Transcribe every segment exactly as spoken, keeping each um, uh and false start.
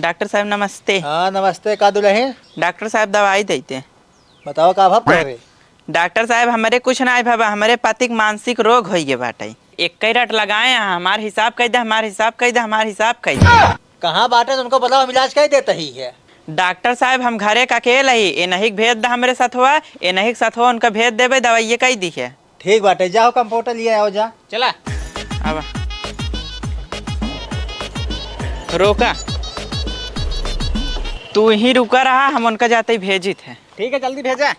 डॉक्टर साहब, नमस्ते। हाँ, नमस्ते। का दुलही? डॉक्टर साहब, दवाई देते। बताओ, का भा तोहरे? डॉक्टर साहब, हमरे कुछ नाहीं भवा, हमरे पति के मानसिक रोग होइ गए बाटे। एक्कै रट लगाए हैं, "हमार हिसाब कइ दे, हमार हिसाब कइ दे, हमार हिसाब कइ दे।" कहाँ बाटे, उनको बताओ, हम इलाज कइ देत ही है। डॉक्टर साहब, हम घरे का अकेल ही, एनही के भेज द हमरे सथवा, एनही के सथवा उनका भेज देबे, दवाइये कइ दिहे। ठीक बाटे, जाओ कंपाउंडर लिया आओ जा। चला। अब रोका, तू ही रुका रहा, हम उनका जाते ही भेजित है। ठीक है, जल्दी भेजा।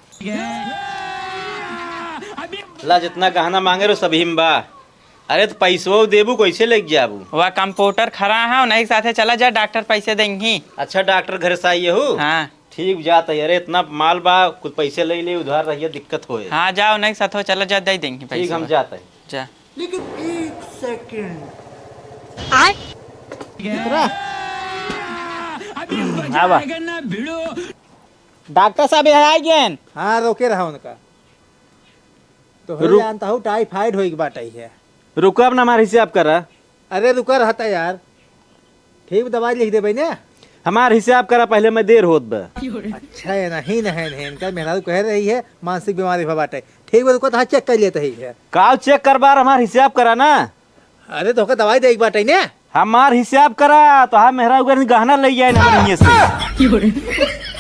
ला, जितना गहना माँगे रहो, सभी में बा। अरे, त पैसवा देबू, कैसे लेके जाबू? वह कंपाउंडर खड़ा है, उनही के साथे चला जा, डॉक्टर पैसे देंगी। अच्छा, डॉक्टर घर से आई हो? हाँ। ठीक, जात है। अरे, इतना माल बा, कुछ पैसे ले ले, उधार रहिए, दिक्कत होए। हाँ, जा, उनही के साथे चला जा, दे देंगी ठीक, हम पैसा। जात है। जा। लेकिन एक सेकंड। हाँ बा। डॉक्टर साहब, यहाँ आ गए। हाँ, रोके रहा उनका। तो हो रुक। जानता हूँ, टाइफाइड होई के बाटे है। रुका, अपना हमार हिसाब करा। अरे रुका रहता यार, ठीक दवाई लिख देबे ने। हमार हिसाब करा पहले, मैं देर होत बा। अच्छा है, नहीं, नहीं, नहीं, इनका मेहरारू कह रही है मानसिक बीमारी भा बाटे। ठीक बा, रुका, तो हाँ चेक कर लेते ही है। काल चेक करबा, हमार हिसाब करा ना। अरे तो ओकर दवाई दे एक बाटे ने। हमार हिसाब करा, तो हाँ मेहरारू के गहना ले जाए ना बढ़िया से।